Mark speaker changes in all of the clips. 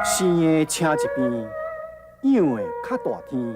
Speaker 1: 生的晟一邊，養的較大天。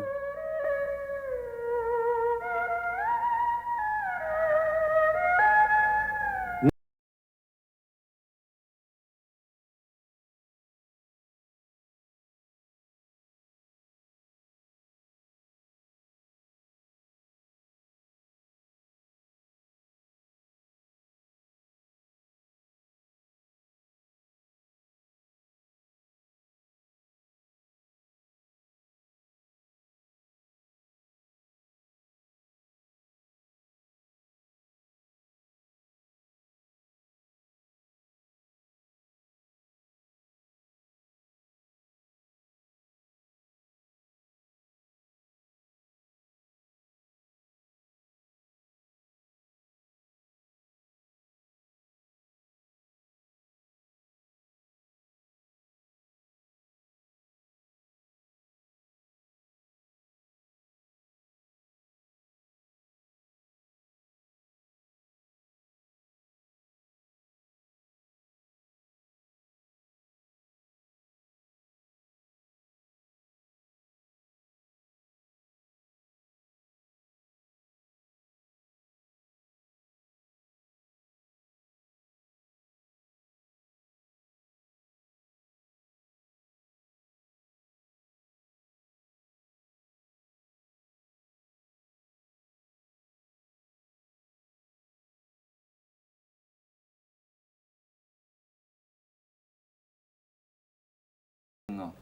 Speaker 2: 哦，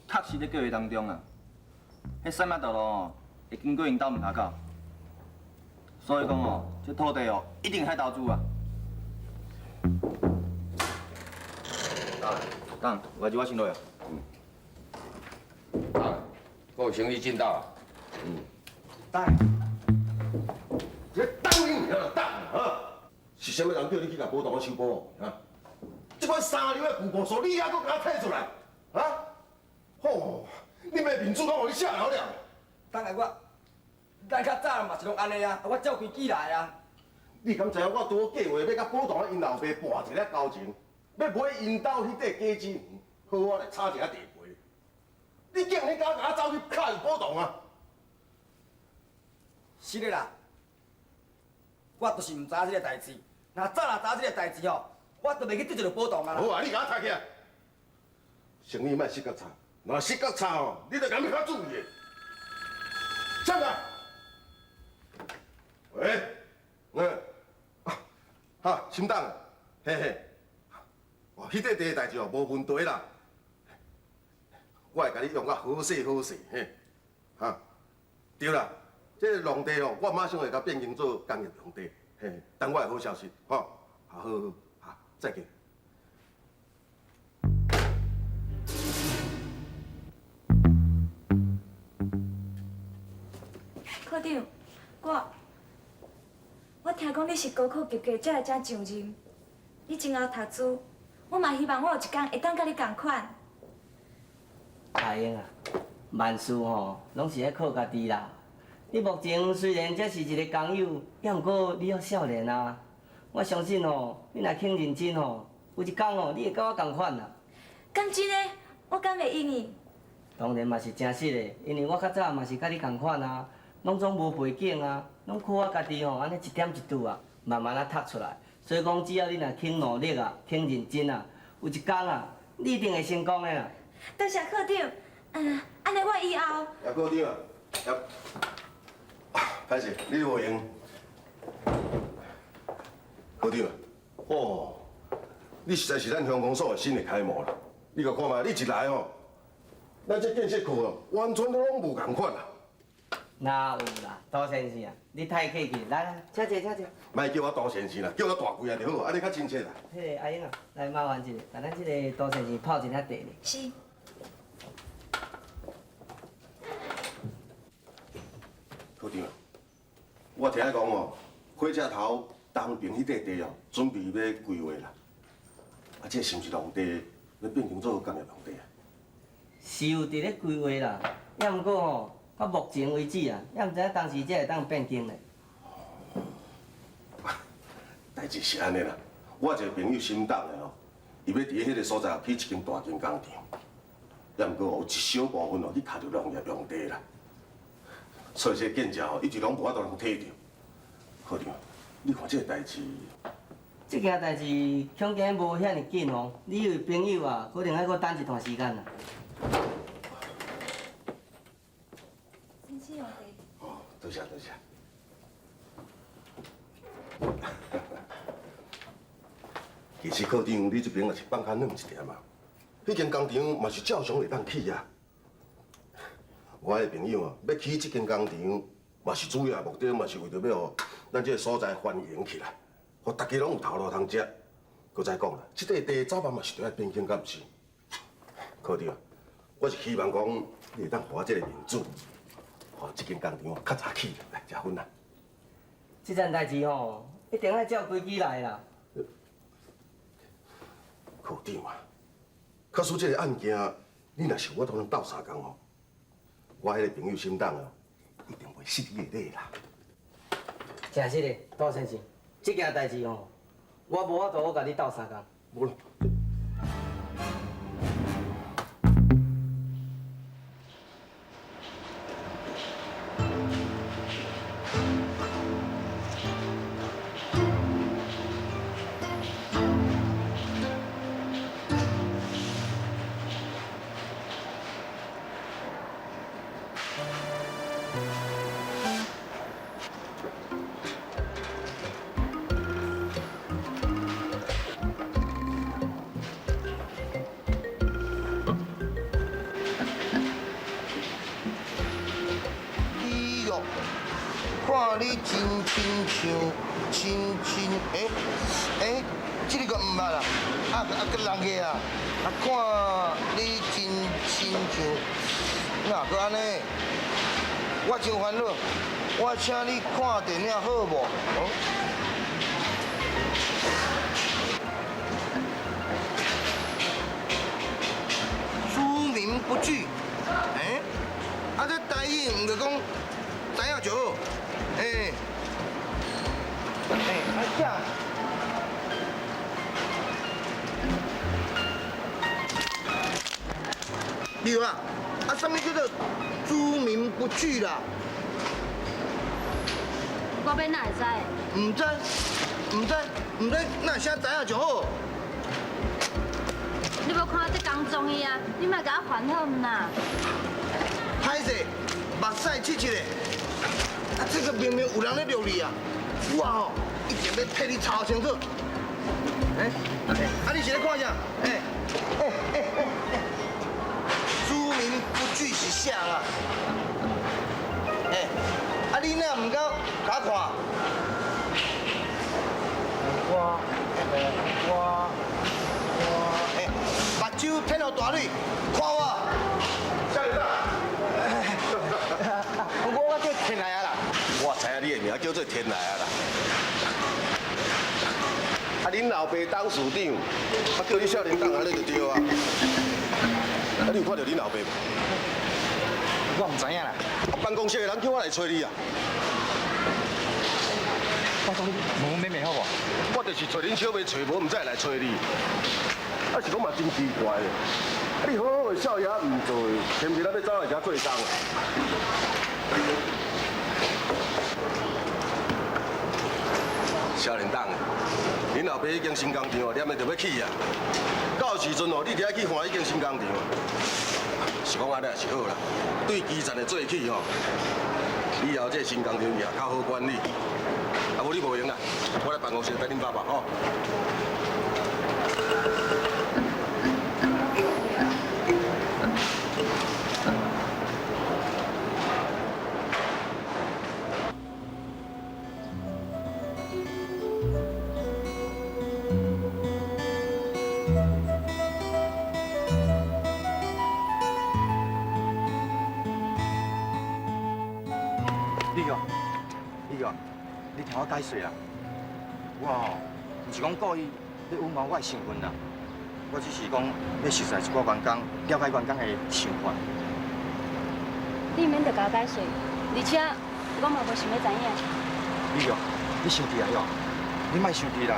Speaker 2: 確實咧計劃當中啊，彼啥物道路哦，會經過𪜶兜門跤口，所以講哦，這土地哦，一定愛投資啊。等，有代誌我先落啊。
Speaker 3: 嗯。啊，閣有生意進到啊。嗯。
Speaker 4: 等。這等你爾等啊！是啥物人叫你去共寶堂修補啊？這款三流的舊故事，你猶閣共我提出來？啊？吼！你的面子攏予你寫了了。
Speaker 5: 等下我，咱較早嘛是攏按呢啊，我照規矩來啊。
Speaker 4: 你敢知影我拄好計劃欲佮寶堂𪜶老爸搏一下交情，欲買𪜶兜彼塊果子園，好我來炒一下地皮。你竟然敢共我走去敲寶堂啊？
Speaker 5: 是的啦，我就是毋知影這個代誌。若早若知這個代誌吼，我就袂去得罪著寶堂啊啦。
Speaker 4: 好啊，你共我讀起來。生意莫失較差，若失較差哦，你著共伊較注意的。啥人？喂，嗯，啊，哈，沈董，嘿嘿，哦，彼塊地的代誌哦，無問題啦，我會共你用甲好勢好勢，嘿，哈，對啦，這個農地哦，我馬上會共變更做工業用地，嘿，等我的好消息，吼，好好好，好，再見。
Speaker 6: 科長，我我聽講你是高考及格才會遮上任，你真𠢕讀書，我嘛希望我有一工會當佮你仝款。
Speaker 7: 阿英啊，萬事吼攏是愛靠家己啦。你目前雖然才是一個工友，猶毋過你猶少年啊。我相信吼，你若肯認真吼，有一工吼，你會佮我仝款啦。
Speaker 6: 敢真的？我敢會用的？
Speaker 7: 當然嘛是誠實的，因為我較早嘛是佮你仝款啊，攏總無背景啊，攏靠我家己吼，按呢一點一滴啊，慢慢仔讀出來。所以講，只要你若肯努力啊，肯認真啊，有一工啊，你一定會成功的啦。
Speaker 6: 多謝科長，嗯，按呢我以後。
Speaker 4: 葉科長啊，葉，歹勢，你無閒。科長啊，哦，你實在是咱鄉公所的新的楷模啦！你共看覓，你一來吼，咱這建設課哦，完全都攏無仝款啦。
Speaker 7: 哪有啦，杜先生啊，你太客氣，來來，請坐，請坐。
Speaker 4: 莫叫我杜先生啦，叫我大貴仔就好，按呢較親切啦。
Speaker 7: 彼個阿英啊，來麻煩一下，共咱這個杜先生泡一下茶咧。
Speaker 6: 是。
Speaker 4: 科長，我聽講哦，火車頭東爿彼塊地哦，準備欲規劃啦。啊，這是毋是農地欲變更做工業用地啊？
Speaker 7: 是有佇咧規劃啦，猶毋過吼，到目前為止啊，猶毋知影當時才會當變更咧。
Speaker 4: 代誌是按呢啦，我一個朋友姓董的吼，伊欲佇彼个所在起一間大間工廠，也毋过有一小部分哦，去卡著农业用地啦。所以这建设吼，一直拢无法度通提著。科长，你看这个代志，
Speaker 7: 这件代志恐惊无遐尔紧哦。你位朋友啊，可能爱阁等一段时间啦。
Speaker 6: 先生用茶。
Speaker 4: 哦，多谢多谢。其实科长，你这边也是放较软一点啊。彼间工厂嘛是照常会当起啊。我的朋友啊，欲起这间工厂，嘛是主要的目的，嘛是为著欲予咱这个所在繁荣起来，予大家拢有头路通食。阁再讲啦，这块地早晚嘛是著爱变更，敢毋是？科长，我是希望讲你会当予我这个面子，予这间工厂较早起来食薰啦。
Speaker 7: 这件代志吼，一定爱照规矩来啦。
Speaker 4: 科长啊，假使这个案件，你若是有法度通斗相共哦，我彼个朋友心党哦，一定袂失你的礼啦。
Speaker 7: 诚实的，杜先生，这件代志吼，我无法度阁共你斗相共。
Speaker 4: 无啦。
Speaker 8: 看你真亲像亲亲，欸欸，这个毋捌啊，啊啊，阁人客啊，啊看你真亲像，哪阁按呢？我真烦恼，我请你看电影好无？书名不具，欸，啊这台语毋就讲知影就好。欸，欸，啊这，对啊，啊，啥物叫做诸名不具啦？
Speaker 9: 我欲哪会知？
Speaker 8: 毋知，毋知，毋知，哪会写知影就好。
Speaker 9: 你无看我这工中意啊？你莫共我烦好毋啦？
Speaker 8: 歹势，目屎拭一下。啊，这个明明有人咧录你啊！我吼一定欲替你查清楚。欸，啊，你是咧看啥？欸，欸欸欸，诸名不具是啥啊？欸，啊，你哪毋敢共我看？我，欸，目睭天予大蕊，看我。
Speaker 4: 少年党。
Speaker 8: 我叫天来啊啦。
Speaker 4: 我知影你的名叫做天来啊啦。啊，恁老爸董事长，啊叫你少年党按呢就对啊。啊，你有看著恁老爸无？
Speaker 5: 我毋知影啦。
Speaker 4: 啊，办公室的人叫我来揣你啊。
Speaker 5: 拜托你问阮妹妹好无？
Speaker 4: 我就是揣恁小妹揣无，毋才会来揣你。啊，是讲嘛真奇怪的，啊你好好的少爷毋做，偏偏咱欲走来遮做工。少年党，恁老爸彼间新工厂哦，连的就欲起啊。到时阵哦，你就爱去看彼间新工厂。是讲按呢也是好啦，对基层的做起吼，以后这个新工厂也较好管理。啊，无你无闲啦，我来办公室等恁爸爸吼。
Speaker 5: 李哥，你听我解释啦。我吼，毋是讲故意欲隐瞒我的身份啦，我只是讲欲熟似一寡员工，了解员工的想法。
Speaker 9: 你毋免著共我解释，而且我嘛无想欲知影。
Speaker 5: 李哥，你生气啊哟？你莫生气啦，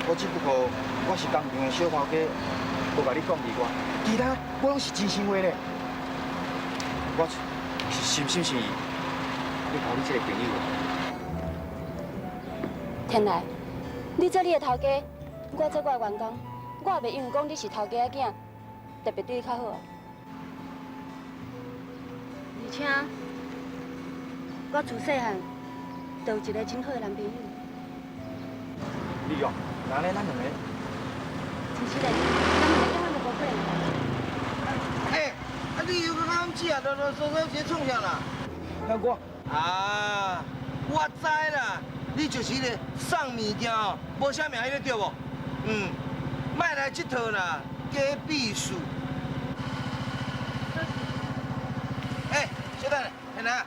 Speaker 5: 我只不过我是工厂的小头家，無共你講以外，其他我攏是真心話咧。我是深深是欲交你這個朋友。
Speaker 9: 天來，你做你的頭家，我做我的員工，我也袂因為講你是頭家仔囝，特別對你較好啊。而且，我自細漢就有一個真好的男朋友。
Speaker 5: 你哦，那呢？咱兩個。
Speaker 9: 其實咧，咱兩個永遠都無可能。
Speaker 8: 欸，啊你又閣講姐啊，囉囉嗦嗦是咧創啥啦？
Speaker 5: 啊我
Speaker 8: 啊，我知啦，你就是彼個送物件哦，無寫名彼個對無？嗯，莫來這套啦，假秘書。欸，小等下，天來，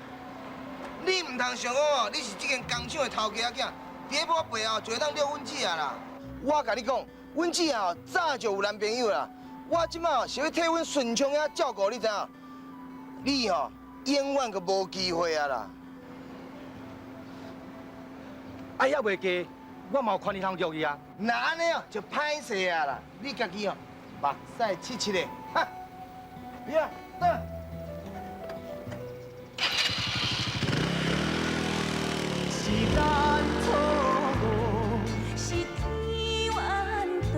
Speaker 8: 你毋通想講哦，你是這間工廠的頭家仔囝，佇咧我背後就會當掠阮姊仔啦。我共你講，阮姊仔哦早就有男朋友啦。我這擺是欲替阮順昌仔照顧，你知影？你吼永遠閣無機會啊啦！
Speaker 5: 啊，猶袂嫁，我嘛有權利通約伊啊。
Speaker 8: 若按呢哦，就歹勢啊啦！你家己哦，目屎切切的，哈！你啊，轉。
Speaker 10: 是咱錯誤，是天怨妒，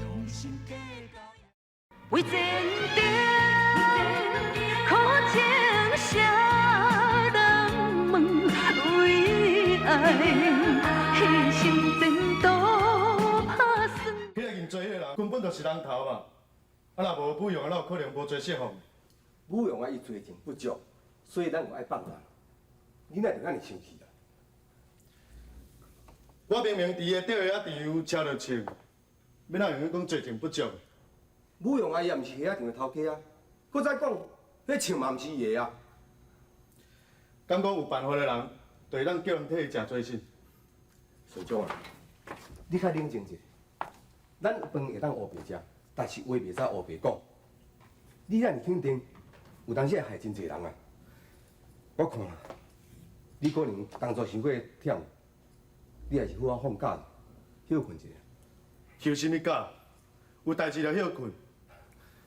Speaker 10: 用心計較。為前程，苦情誰人問？為愛犧牲前途拍算。
Speaker 11: 彼个認罪彼个人根本就是人頭嘛！啊，若無武勇，哪有可能無罪釋放？
Speaker 4: 武勇啊，伊罪證不足，所以咱有愛放人。你哪會按呢生氣啊？
Speaker 11: 我明明佇伊的吊鞋仔場車著銃，欲哪會用講罪證不足？
Speaker 4: 武勇啊，伊也毋是鞋仔場的頭家啊。閣再講，彼銃嘛毋是伊的啊。
Speaker 11: 敢講有辦法的人，就會當叫人替伊食罪信。
Speaker 4: 順長啊，你較冷靜者。咱飯會當烏白食，但是話袂使烏白講。你遮爾肯定，有當時會害真濟人啊。我看你可能工作傷過忝，你還是好好放假，歇睏一下。
Speaker 11: 休啥物假？有代誌就歇睏。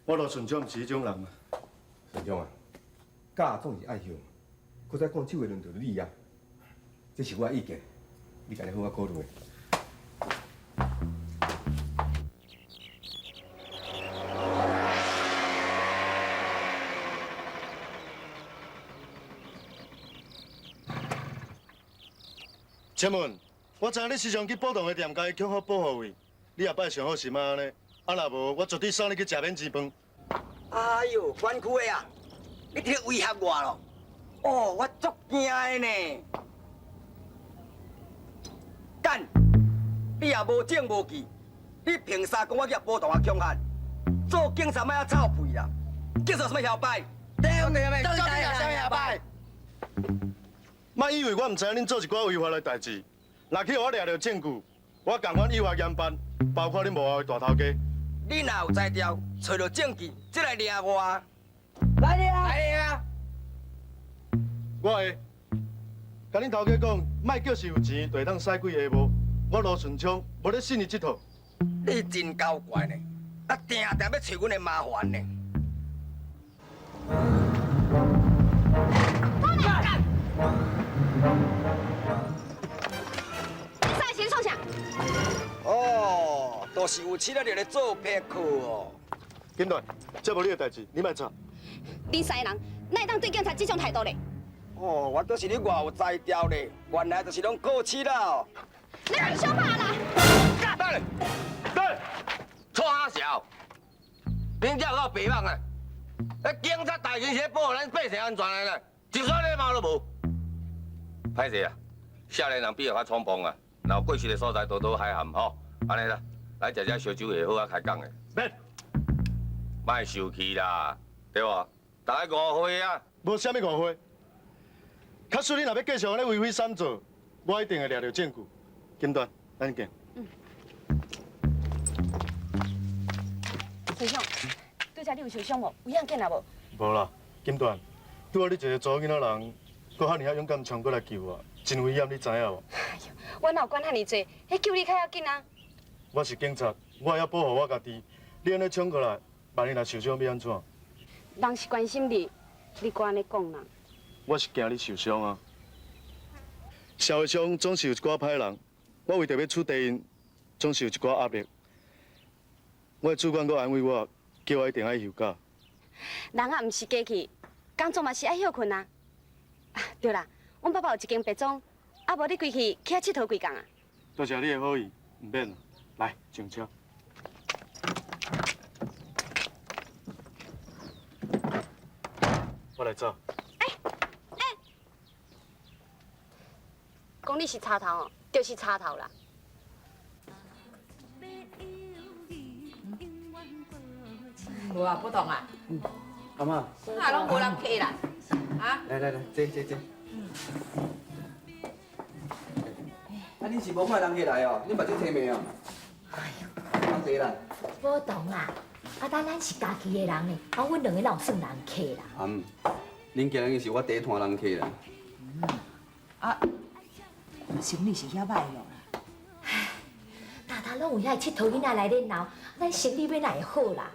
Speaker 11: 我羅順昌毋是彼種人啊。
Speaker 4: 順昌啊，假總是愛休，閣再講這回輪著你啊，這是我的意見，你家己好好考慮。
Speaker 11: 請問，我知影你時常去寶堂的店家恐嚇保護費，你後擺上好是莫按呢，啊若無，我絕對送你去食免錢飯。
Speaker 12: 哎喲，管區的啊，你佇咧威脅我咯？哦，我足驚的呢。幹，你也無證無據，你憑啥講我去寶堂啊恐嚇？做警察莫遐臭屁啦！警察啥物搖擺？對對對，做警察啥物搖擺？
Speaker 11: 莫以為我毋知影恁做一寡違法的代誌，若去予我掠著證據，我共款依法嚴辦，包括恁幕後的大頭家。
Speaker 12: 你若有才調，揣著證據，才來掠我。來掠！來掠！
Speaker 11: 我會，共恁頭家講，莫叫是有錢就會當使鬼下無。我羅順昌無咧信伊這套。
Speaker 12: 你真搞怪呢，啊，定定欲揣阮的麻煩呢。
Speaker 9: 你三个是創啥？
Speaker 12: 哦，都是有錢仔咧做騙客哦。
Speaker 11: 金段，這無你的代誌，你莫插。
Speaker 9: 恁三個人哪會當對警察這種態度咧？
Speaker 12: 哦，我都是你偌有才調咧，原來就是攏過氣啦哦。
Speaker 9: 你來相拍啦！
Speaker 3: 等，等，錯啥小？恁這有夠白目啊！警察大人是咧保護咱百姓安全的啦，一點禮貌都無。歹勢啊，少年人比較衝動啊，若有過失的所在，多多海涵吼。按呢啦，來食只燒酒會好啊開講的。
Speaker 11: 免，
Speaker 3: 莫生氣啦，對無？大家誤會啊。
Speaker 11: 無啥物誤會。假使你若欲繼續按呢為非三做，我一定會掠著證據。金段，咱見。
Speaker 9: 嗯。先生，拄才你有受傷無？有要緊啊無？
Speaker 11: 無啦，金段，拄仔你一個查某囡仔人，閣遐爾仔勇敢衝過來救我，真危險，你知影無？
Speaker 9: 哎喲，我哪有管遐爾濟，彼救你較要緊啊！
Speaker 11: 我是警察，我会晓保护我家己。你按呢冲过来，万一若受伤欲按怎？
Speaker 9: 人是关心你，你閣按呢讲人。
Speaker 11: 我是惊你受伤啊。社会上总是有一寡歹人，我为著欲取缔𪜶，总是有一寡压力。我的主管阁安慰我，叫我一定爱休假。
Speaker 9: 人啊，毋是机器，工作嘛是爱歇睏啊。啊，对啦，阮爸爸有一间白庄，啊无你规气去遐𨑨迌几工啊？
Speaker 11: 多谢你的好意，毋免啦。来，上车。我来走。
Speaker 9: 讲你是柴头哦，就是柴头啦。
Speaker 13: 无啊，不同啊。
Speaker 14: 阿嬤。
Speaker 13: 啊，拢无人客啦，啊？
Speaker 14: 来来来，坐坐坐。啊，恁是无看人客来哦？恁目睭青未哦？哎呦，放茶啦。
Speaker 15: 无同啦，啊，咱咱是家己的人呢，啊，阮两个哪有算人客啦？
Speaker 14: 嗯，恁今日是我第一摊人客啦。
Speaker 13: 啊，生意是遐歹哦。
Speaker 15: 逐逐拢有遐𨑨迌囡仔来热闹，咱生意欲哪会好啦？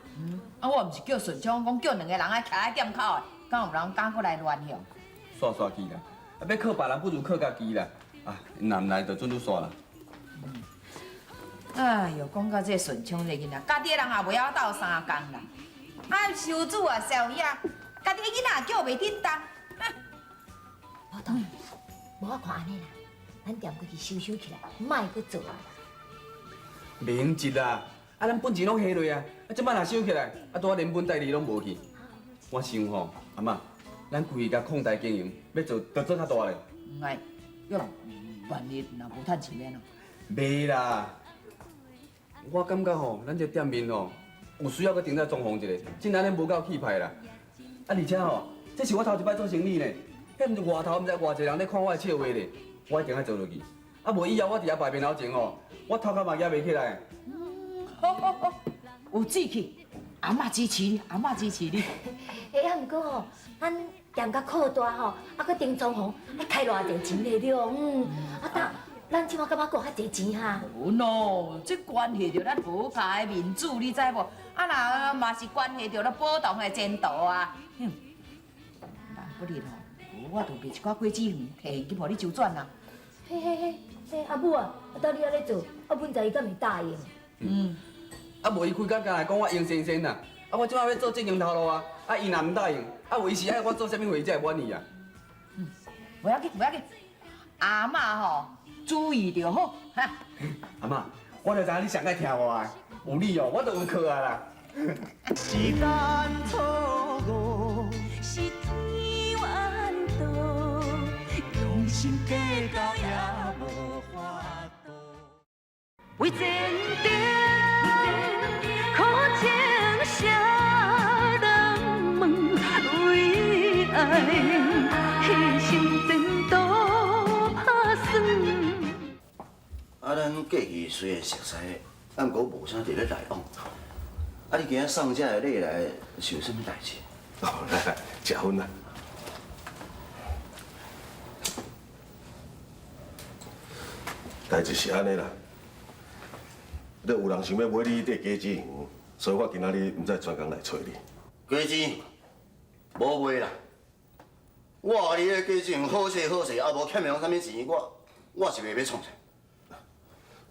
Speaker 13: 啊，我毋是叫顺昌讲叫两个人仔徛喺店口的，敢有人敢阁来乱向？
Speaker 14: 煞煞去啦，啊，欲靠别人不如靠家己啦。啊，𪜶若毋来就准愈煞啦。
Speaker 13: 哎哟，讲到这顺昌这囡仔，家己的人也袂晓斗相共啦。啊，收主啊，收遐，家己的囡仔也叫袂振动。
Speaker 15: 无同，无我看按呢啦，咱店规气收收起来，莫阁做啊啦。
Speaker 14: 袂用急啦，啊，咱本钱拢下落啊，啊，这摆若收起来，啊，拄仔连本带利拢无去。我想吼，阿嬤，咱规气共扩大经营，欲做就做较大咧。
Speaker 13: 毋爱，哟，万一若无趁钱欲按怎？
Speaker 14: 袂啦，我感觉吼，咱这店面吼，有需要阁重再装潢一下，真按呢无够气派啦。啊，而且吼，这是我头一摆做生意呢，彼毋是外头，毋知偌济人咧看我的笑话咧，我一定爱做落去。啊，无以后我伫遐摆面头前吼，我头壳嘛举袂起来。
Speaker 13: 好好好，有志气，阿嬤支持你，阿嬤支持你。
Speaker 15: 欸，啊，毋过吼，咱店较扩大吼，啊，阁重装潢，爱开偌济钱咧了？嗯，啊，当咱这摆敢阁较济钱哈？
Speaker 13: 无喏，这关系著咱何家的面子，你知无？啊，若嘛是关系著咱宝堂的前途啊。哼，万不得吼，无我就卖一寡果子园，提现金予你周转啊。
Speaker 15: 嘿嘿嘿，嘿，阿母啊，啊，到你按呢做，啊，文在伊敢会答应？
Speaker 14: 嗯。啊，无伊规工来讲我用先生啦，啊，我这摆欲做正经头路啊，啊，伊若毋答应，啊，有伊是爱我做啥物货才会满意啊？
Speaker 13: 嗯，无要紧，无要紧，阿嬤吼注意就好，哈。
Speaker 14: 阿嬤，我就知影你上爱听我的，有你哦，我就有靠啊啦。
Speaker 10: 是咱错误，是天怨妒，用心计较也无法度。为前程，苦情谁人问？为爱牺牲前途拍算。
Speaker 8: 啊，咱过去虽然熟似，啊，毋过无啥伫咧来往。啊，你今仔送这个礼来是有啥物代志？
Speaker 4: 哦，来来，食薰啦。代志是按呢啦，你有人想欲买你这果子园，所以我今仔日毋才专工来揣你。
Speaker 8: 果子无卖啦，我予你彼果子园好势好势，也无欠人啥物钱，我是袂欲创啥。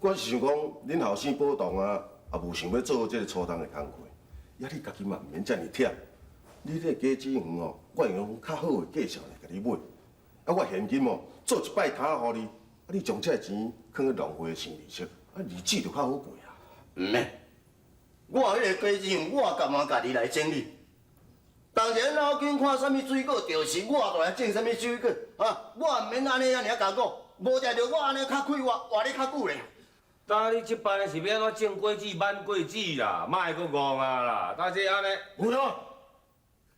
Speaker 4: 我是想讲，恁后生宝堂啊，也无想欲做这个粗重的工课，呀，你家己嘛毋免遮尔忝。你这果子园哦，我会用较好的价钱来共你买，啊，我现金哦做一摆摊予你，啊，你将这个钱囥去农会生利息，啊，日子就较好过啊。
Speaker 8: 毋免，我彼个果子园，我甘愿家己来整理。当时脑筋看啥物水果，就是我就来种啥物水果，啊，我毋免按呢遐尔艰苦，无定著我按呢较快活，活咧较久咧。
Speaker 3: 当你这摆是欲按怎种果子、挽果子啦，莫阁戆啊啦！大姐按呢？
Speaker 4: 有影，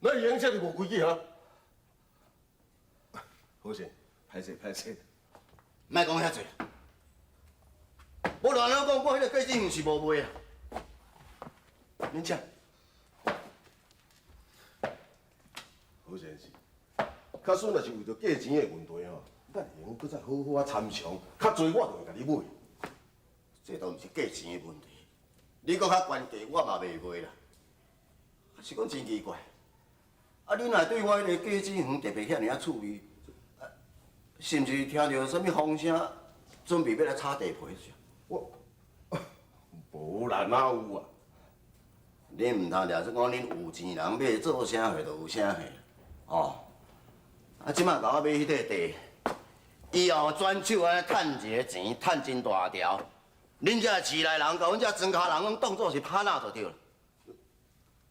Speaker 4: 咱会用遮尔无规矩哈？好势，歹势歹势，
Speaker 8: 莫讲遐济。无论怎讲，我彼个果子园是无卖啊。恁请。
Speaker 4: 好先生，假使若是为著价钱的问题吼，咱会用阁再好好仔参详，较济我就会共你买。
Speaker 16: 這都毋是價錢的問題。你閣較懸價，我嘛袂賣啦。是講真奇怪，啊，恁若對我彼个果子園特別遐爾仔趣味，是毋是聽著啥物風聲，準備欲來炒地皮是？
Speaker 4: 我無啦，哪有啊？
Speaker 16: 恁毋通掠說講恁有錢人欲做啥貨就有啥貨，哦。啊，這擺共我買彼塊地，以後轉手按呢趁一个錢，趁真大條。恁這市內人佮阮這莊跤人攏當做是拍仔就對了。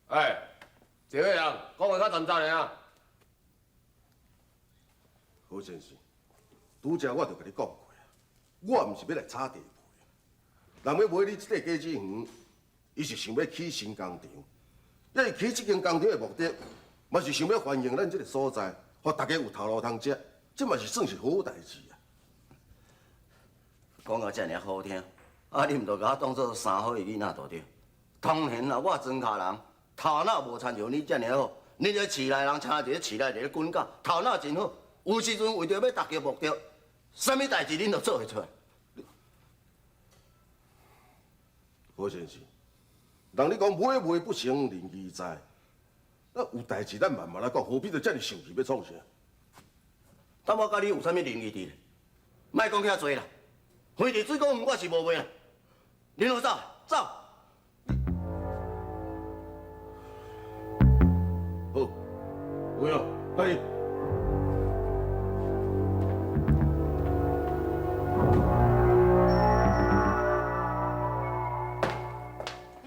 Speaker 3: 哎，這個人講話較實在爾。
Speaker 4: 何先生，拄才我就共你講過啊，我毋是欲來炒地皮，人欲買你這塊果子園，伊是想欲起新工廠，因為起這間工廠的目的，嘛是想欲繁榮咱這个所在，予大家有頭路通食，這嘛是算是好代誌啊。
Speaker 16: 講到遮爾好聽，啊，你毋著共我當做三好的囡仔就對。當然啦，我莊跤人頭腦無親像你遮爾好，恁這市內人請一个市內一个滾狗，頭腦真好。有時陣為著欲達到目的，啥物代誌恁都做會出來。
Speaker 4: 何先生，人咧講買賣不成仁義在，那有代誌咱慢慢來講，何必著遮爾生氣欲創啥？
Speaker 16: 等我佮你有啥物仁義佇咧？莫講遐濟啦，園佇水果園我是無賣啦，恁好走走。
Speaker 4: 好，有影，來。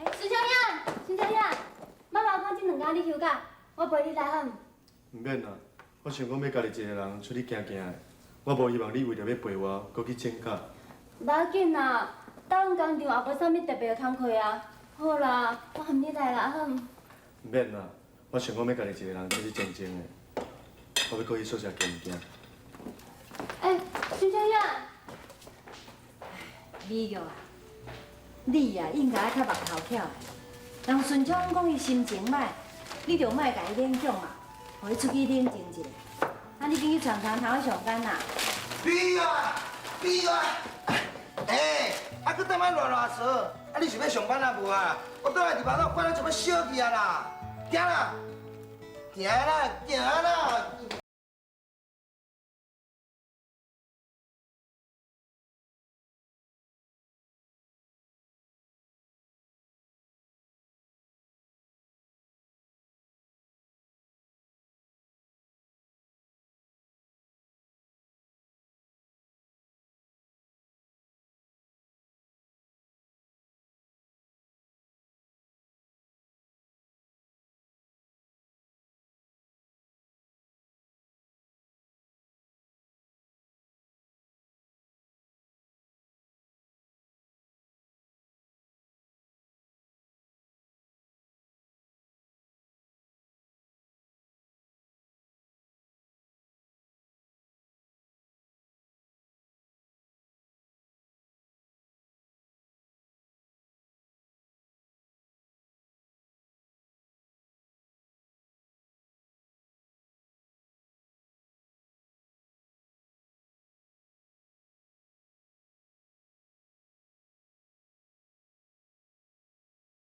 Speaker 6: 孫小姐，孫小姐，媽媽講這兩工你休假，我陪你來好毋？
Speaker 11: 毋免啦，我想講欲家己一个人出去行行的，我無希望你為著欲陪我，閣去請假。
Speaker 6: 無要緊啦，兜阮工廠也無啥物特別的工課啊。好啦，我含你來啦，好毋？
Speaker 11: 毋免啦，我想講欲家己一個人出去靜靜的，我欲過去宿舍行行。
Speaker 6: 欸，孫小姐。
Speaker 15: 美玉啊，你啊應該愛較目頭巧的。人順昌講伊心情䆀，你就莫共伊勉強嘛，予伊出去冷靜一下。啊，你緊去傳傳頭去上班啦。
Speaker 8: 美玉，美玉，欸，啊，閣踮遐亂啰嗦，啊，你是欲上班啊無啊？我倒來佇腹肚管得就欲燒去啊啦！行啦，行啦，行啦！